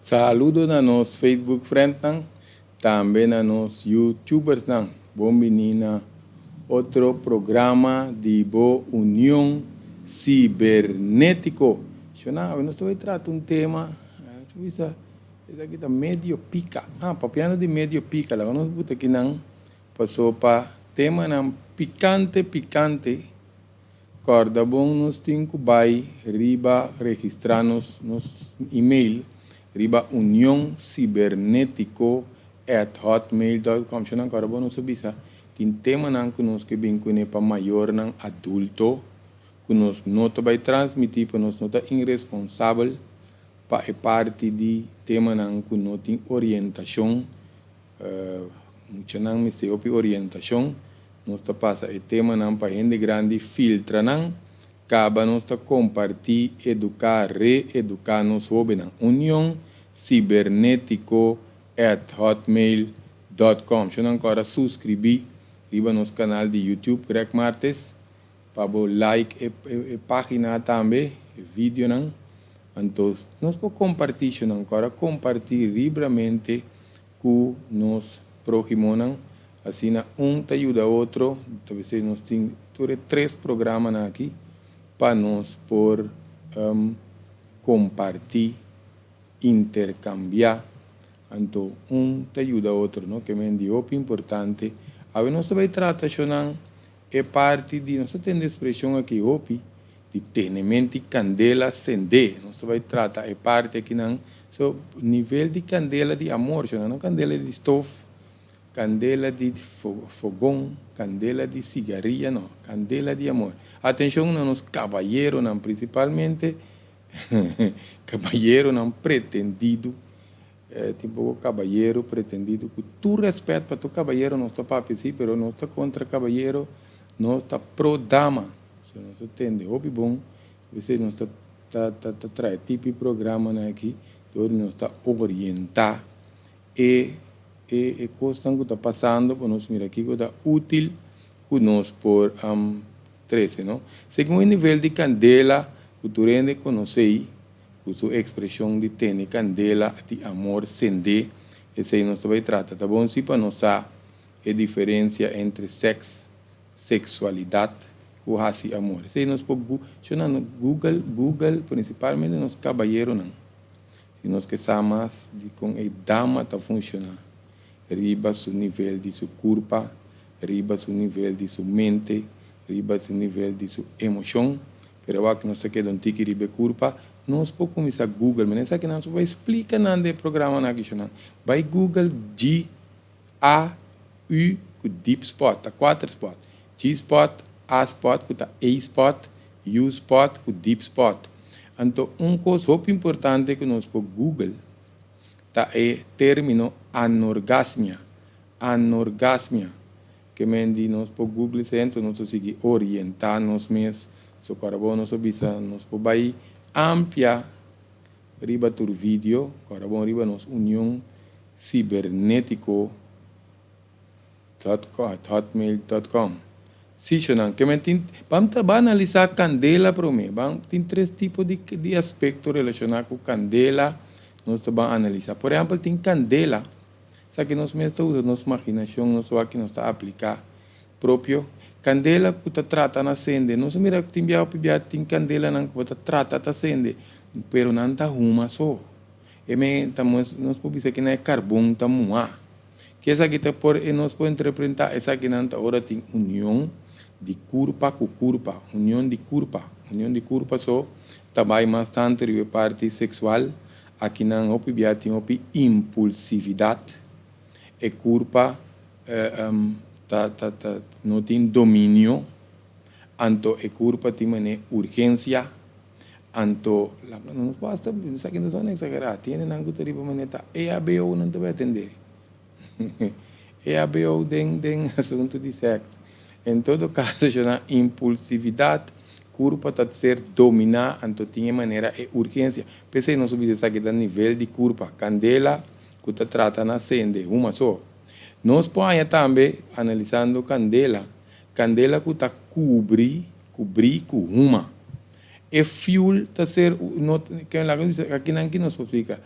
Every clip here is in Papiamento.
Saludo na nos Facebook friendnan, tambe na nos YouTubersnan. Bon bini na otro programa di bo Union Cibernetico. Shona, awe nos ta bay trata un tema, nos ta bisa esaki ta medio pica. Ah, papiando di medio pica, laga nos buta akinan paso pa temanan picante picante. Kòrda bon nos tin ku bai riba registrá nos nos email riba unioncibernetico@hotmail.com. Shonnan kòrda bon nos a bisa tin temanan ku nos ke bin kuné pa mayornan adulto ku nos no ta bai transmití pa nos no ta inresponsabel pa e parti di temanan ku no tin orientashon. Muchanan mester hopi orientashon. Nos ta pasa e temanan pa hende grandi filtra nan. Kaba nos ta kompartí, eduká, re-eduká nos hóbennan. Union Cibernetico at hotmail dot com. Shon ankora suskribí riba nos kanal di YouTube Greg Martes pa bo like e página tambe, e videonan. Anto nos por kompartí shon ankora kompartí libramente ku nos próhimonan, asina un ta yuda otro, ta bisei nos tin tur e tres programanan aki pa nos por kompartí, interkambiá, anto un ta yuda otro, no? Ke men di hopi importante. Awe nos ta bai trata shonnan e parti di, nos ta tende ekspreshon aki hopi, di tenementi kandela sendé. Nos ta bai trata e parti akinan. So, nivel di kandela di amor, so no kandela di stof, kandela di fogon, kandela di sigaria, no, kandela di amor. Atenshon na nos kabayeronan, prinsipalmente kabayeronan pretendidu, tin poko kabayero pretendidu, ku tur rèspèt pa tur kabayero nos ta papia si, pero nos ta kontra kabayero, nos ta pro dama. So nos ta tende hopi bon, p'esei nos ta ta ta ta trae tipi programanan aki dor nos ta orientá e e e kosnan ku ta pasando pa nos mira kiko ta útil ku nos por trese no. Segun e nivel di kandela ku tur hende konosé ku su ekspreshon di tene kandela di amor sendé, esei nos ta bai trata. Ta bon si pa nos sa e diferensia entre sèks Sexualidad cu haci amor. Esey nos por shona no Google, Google principalmente nos cabayeronan. Si nos ke sa mas di con e dama ta funciona riba su nivel di su curpa, riba su nivel di su mente, riba su nivel di su emocion, pero awor cu nos ta keda un tiki riba e curpa, nos por cuminsa Google. Menen esaki nan so bay splica nan den e programanan aki shona. Bay Google G. A, U ku deep spot, ta kuater spot. G spot, A spot ku ta A spot, U spot ku deep spot. Anto un kos hopi importante ku nos por google ta e termino anorgasmia, anorgasmia. Ke men di nos por google esei anto nos ta sigui orienta nos mes. So ku ora bo nos a bisa nos por bai amplia riba tur video, ku ora bon riba nos union Cibernetico dot com at hotmail dot com Sichonan ke men tin ban ta ban analisá kandela promé ban tin tres tipo di di aspekto relashoná ku kandela nos ta ban analisá por ehèmpel tin kandela esaki nos mes ta usa nos maginashon nos wak nos ta apliká propio kandela ku ta trata na sende nos a mira ku tin bia hopi bia tin kandelanan ku bo ta trata ta sende pero nan ta huma so. E me ta mues nos por bisa kina e karbon ta muhá. Ke esaki ta por e nos por interprentá esakinan ta ora tin union di kurpa ku kurpa, union di kurpa, union di kurpa so ta bai mas tantu riba e parti seksual, akinan hopi bia tin hopi impulsividat, e kurpa ta ta ta no tin dominio, anto e kurpa tin manera urgensia. Anto la no nos basta esaki no ta exagerá tiene nan ku ta riba manera ta EHBO nan ta bai atendé EHBO den den asuntu di sèks en todo kaso shona impulsividat kurpa ta ser dominá anto tin e manera e urgensia p'esei nos a bisa esaki ta nivel di kurpa kandela ku ta trata na sende huma so nos por haña tambe analisando kandela kandela ku ta kubri Kubrí ku huma. E fuel ta ser no ke laga nos bisa akinan ki nos por splika.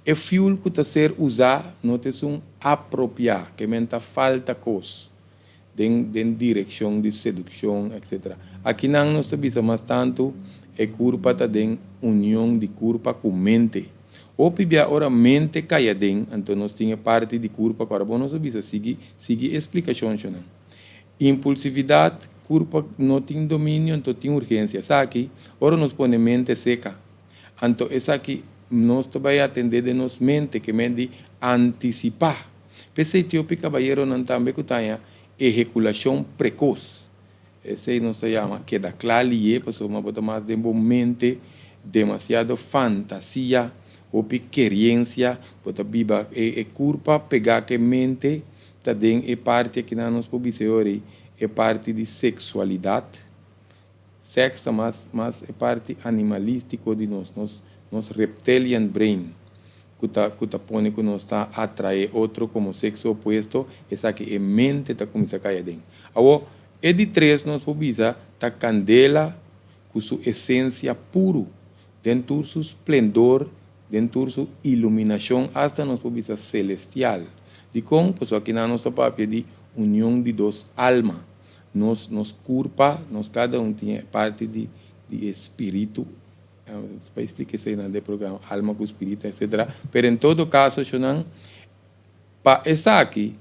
E fuel ku ta ser usá no ta esun apropiá, ke men ta falta kos den direkshon di sedukshon, etc. Akinan nos ta bisa mas tantu e kurpa ta den union di kurpa ku mente. Hopi bia ora mente kai aden, anto nos tin e parti di kurpa ku ora bo nos a bisa sigui sigui e splikashon shonan. Impulsividat, kurpa no tin dominio anto tin urgensia. Esaki ora nos pone mente seka. Anto esaki nos ta bai atendé den nos mente ke men di antisipá. P'esei tin hopi kabayeronan tambe ku ta haña ehekulashon prekos. Esei nos ta yama keda kla lié pasobra bo ta mas den bo mente demasiado fantasia, hopi keriensia, bo ta biba e kurpa pegá ku e mente ta den e parti akinan nos por bisa e ora ei e parti di seksualidat. Sèks ta mas mas e parti animalístiko di nos, nos nos reptilian brain, ku ta ku ta pone ku nos ta atraé otro komo sekso opuesto, esaki e mente ta kuminsá kai aden. Awor, e di tres nos por bisa ta kandela ku su esensia puru, den tur su splendor, den tur su iluminashon, asta nos por bisa selestial. Dikon? Pasobra akinan nos ta papia di union di dos alma. Nos nos kurpa, nos kada un tin e parti di di e spiritu, pa explica esei nan den programa, alma ku spiritu etcetera, pero en todo kaso shonnan pa esaki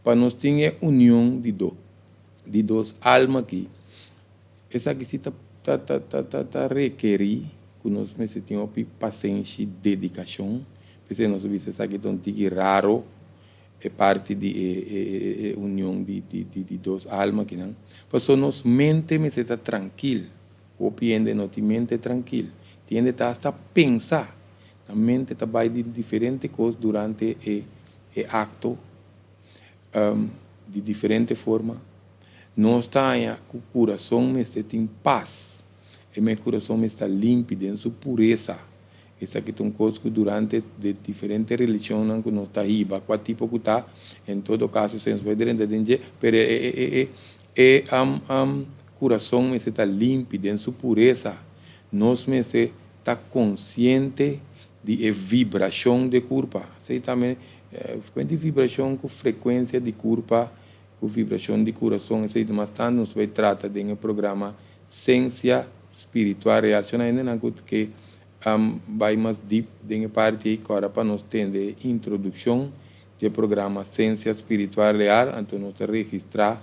pa nos tin e union di do di dos alma aki, esaki si ta ta ta ta ta rekeri ku nos mester tin hopi pasenshi, dedikashon, p'esei nos ta bisa esaki ta un tiki raro. E parti di e union di dos alma akinan. Pasobra nos mente mester ta trankil. Hopi hende no tin mente trankil. Tin hende ta hasta pensa. Nan mente ta bai di diferente kos durante e akto, di diferente forma. Nos ta haña ku kurason mester tin pas. E me kurason mester ta limpi den su puresa. Esaki ta un kos ku durante de diferente religionnan ku nos ta hiba, kua tipo ku ta, en todo kaso esei nos por drenta den dje, pero e e e e e kurason mester ta limpi den su puresa. Nos mester ta konsiente di e vibrashon di e kurpa. Esei tambe di vibrashon ku frekuensia di kurpa, ku vibrashon di kurason, esei ta mas tantu nos bai trata den e programa Sensia spiritual real. Shona hendenan ku ke bai mas dip den e parti ei kòrda pa nos tende e introdukshon di e programa Sensia Spiritual Real, anto nos ta registrá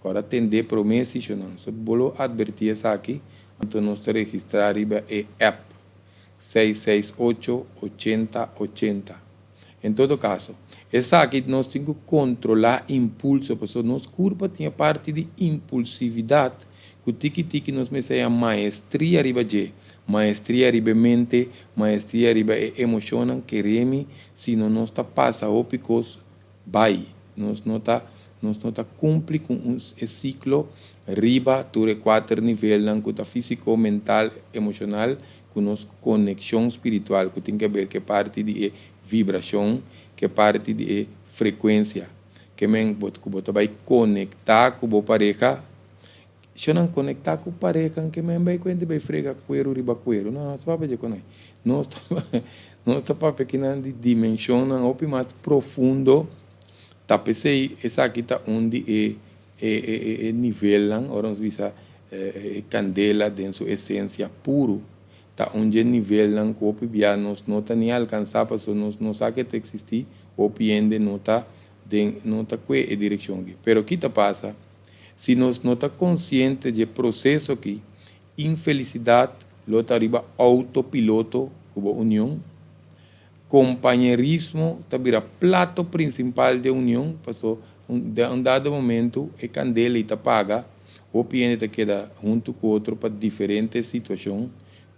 kòrda tende promé si shonnan. So bo lo atvertí esaki, anto nos ta registrá riba e app 668 80 80. En todo kaso, esaki nos tin ku kontrolá impulso, pasobra nos kurpa tin e parti di impulsividat ku tiki tiki nos mester haña maestria riba dje, maestria riba e mente, maestria riba e emoshonnan, keremi, sino nos ta pasa hopi kos bai, nos no ta nos no ta kumpli ku un e siklo riba tur e kuater nivelnan ku ta físiko, mental, emoshonal ku nos konekshon spiritual ku tin ke ber ke parti di e vibrashon, ke parti di e frekuensia. Ke men bo ku bo ta bai konektá ku bo pareha. Shonnan konektá ku pareha ke men bai kuenta bai frega kueru riba kueru. No, nos ta papia dje konai. Nos ta nos ta papia kinan di dimenshonnan hopi mas profundo. Ta p'esei esaki ta un di e E nivelnan, ora nos bisa e kandela den su esensia puru, ta un dje nivelnan ku hopi bia nos no ta ni alkansá pasobra nos no sa ke ta eksistí, hopi hende no ta den no ta kue e direkshon aki. Pero ki ta pasa si nos no ta konsiente dje proseso aki, infelisidat lo ta riba outopiloto ku bo union, Kompañerismo ta bira plato prinsipal den union, paso den un dado momento e kandela i ta paga, hopi hende ta keda huntu ku otro pa diferente situashon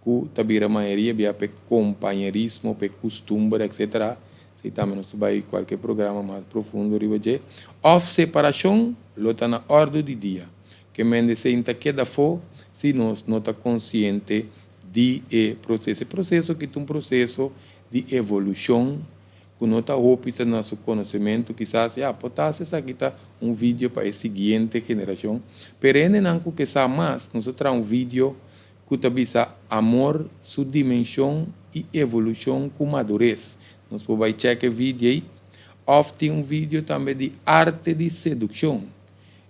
ku ta bira mayoria bia p'e kompañerismo, p'e kustumber etc. Esei tambe nos ta bai kualke programa mas profundo riba dje. Òf separashon lo ta na òrdu di dia. Ke mende esei ta keda afó si nos no ta konsiente di e proseso. E proseso aki ta un proseso di evolushon ku no ta hopi ta na su konosementu. Kisas ya por ta hasi esaki ta un video pa e siguiente generashon. Pero hendenan ku ke sa mas, nos a traha un video. ku ta bisa Amor, su dimenshon i evolushon ku madures. Nos por bai chèk e video ei. Òf tin un video tambe di Arte di sedukshon.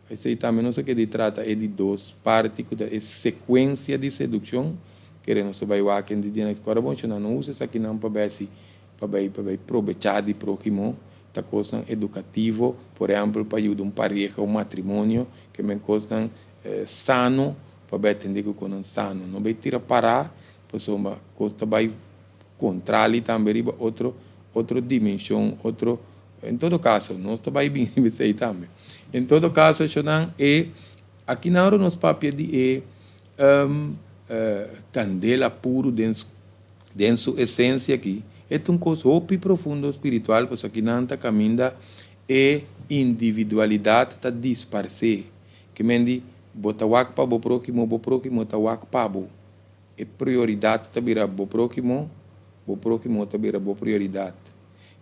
Esei tambe nos a keda di trata e di dos parti ku ta e sekuensia di sedukshon. Kere nos ta bai wak hende di nan. Kòrda bon shona, no usa esakinan pa bai hasi pa bai pa bai probechá di próhimo. Ta kosnan edukativo, por ehèmpel pa yuda un pareha, un matrimonio, ke men kosnan sano pa bai atendé ku konan sano. No bai tira pará pasobra kos ta bai kontrali tambe riba otro otro dimenshon, otro En todo kaso, nos ta bai bini riba esei tambe. En todo kaso, eshonan, e aki nan ora nos papia di e kandela puru den su den su esensia aki, e ta un kos hopi profundo spiritual, pasobra aki nan ta kaminda e individualidat ta disparsé. Ke men di, bo ta wak pa bo próhimo, bo próhimo ta wak pa bo. E prioridat ta bira bo próhimo, bo próhimo ta bira bo prioridat.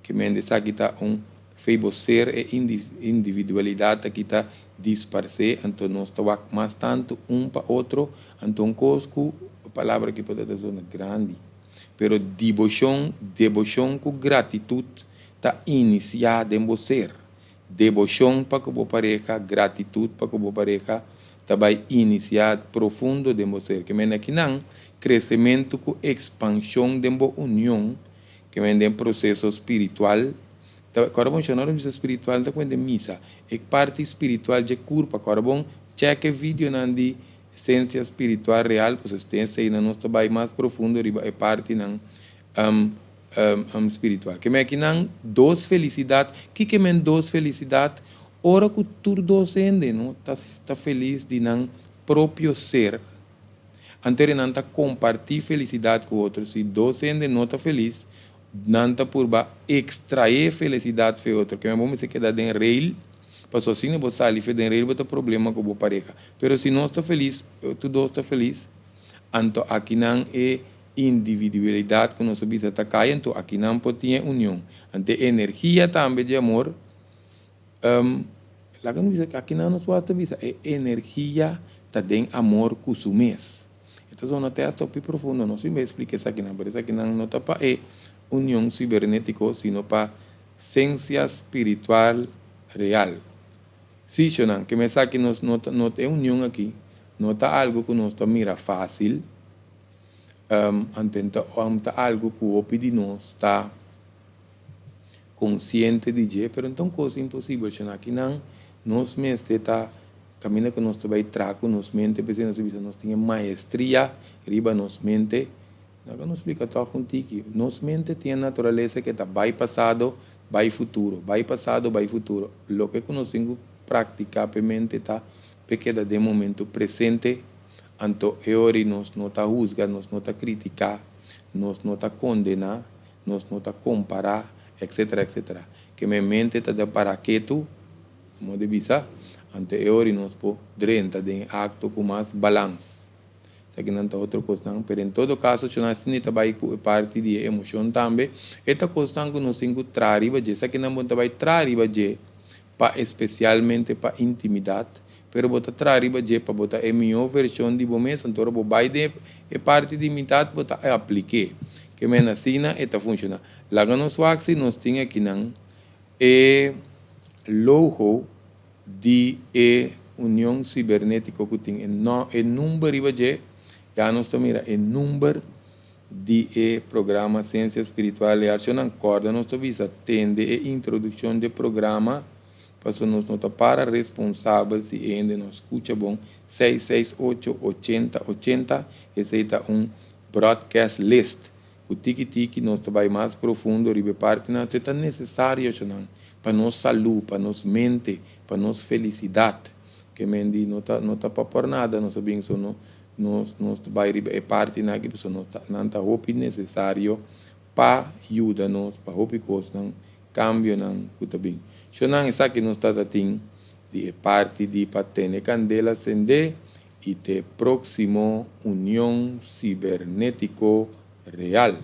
Ke men di esaki ta un fe bo ser e individualidat aki ta disparsé, anto nos ta wak mas tantu un pa otro, anto un kos ku palabra aki por ta ta zona grandi, pero diboshon, deboshon ku gratitut ta inisiá den bo ser. Deboshon pa ku bo pareha, gratitut pa ku bo pareha ta bai inisiá profundo den bo ser. Ke men akinan kresementu ku ekspanshon den bo union Ke men den proseso spiritual ta kòrda bon shon ora mi bisa spiritual ta kuenta misa e parti spiritual dje kurpa kòrda bon chèk e videonan di esensia spiritual real pasobra si tin eseinan nos ta bai mas profundo riba e partinan spiritual ke men akinan dos felisidat kiko men dos felisidat ora ku tur dos hende no ta felis di nan propio ser. Anto nan ta kompartí felisidat ku otro. Si dos hende no ta felis, nan ta purba ekstraé felisidat fe otro. Keme bo mester keda den reil, pasobra asina bo sali fe den reil bo ta problema ku bo pareha. Pero si nos ta felis, tur dos ta felis, anto akinan e individualidat ku nos a bisa ta kai, anto akinan por tin e union. Anto e energia tambe di amor. Laga nos bisa akinan nos wak ta bisa e energia ta den amor ku su mes. E ta zona te hasta hopi profundo, no si mi splika esakinan, pero esakinan no ta pa e union sibernetiko sino pa sensia spiritual real. Si shonnan, ke esaki nos no ta no e union aki no ta algu ku nos ta mira fasil, anto ta algu ku hopi di nos ta. Konsiente di dje, pero no ta un kos imposibel. Shon akinan nos mester ta kaminda ku nos ta bai traha ku nos mente, p'esei nos ta bisa nos tin e maestria riba nos mente. Laga nos splika tòg un tiki. Nos mente tin e naturalesa ke ta bai pasado, bai futuro, bai pasado, bai futuro. Loke ku nos tin ku praktiká p'e mente ta p'e keda den momento presente, anto e ora ei nos no ta husga, nos no ta kritiká, nos no ta kondená, Nos no ta kompará, etcetera, etcetera. Ke men mente ta den pará ketu, como di bisa, anto e ora nos por drenta den e akto ku mas balans. Esakinan ta otro kosnan, pero en todo kaso cu nos ta bai ku e parti di e emoshon tambe, e ta kosnan ku nos tin ku traha riba dje. Esakinan bo ta bai traha riba dje pa espesialmente pa intimidat, pero bo ta traha riba dje pa bo ta e mihó vershon di bo mes, anto ora bo bai den e parti di mitat bo ta aplik'é. Ke men asina e ta funshoná. Laga nos wak si nos tin akinan e logo di e Union Sibernétiko ku tin e e number riba dje, ya nos ta mira e number di e programa Sensia Spiritual e Arshonnan. Kòrda nos ta bisa tende e introdukshon dje programa pasobra nos no ta para responsabel si e hende no skucha bon. 668 80 80 esei ta un broadcast list ku tiki tiki nos ta bai mas profundo riba e partinan. Esei ta nesesario Arshonnan pa nos salú, pa nos mente, pa nos felisidat. Ke men di no ta no ta pa por nada nos a bin so no Nos nos ta bai riba e partinan aki pasobra nos ta nan ta hopi nesesario pa yuda nos pa hopi kosnan, kambionan ku ta bin. Shonnan esaki nos ta ta tin di e parti di pa tene kandela sendé i te próksimo Union Sibernetiko Real.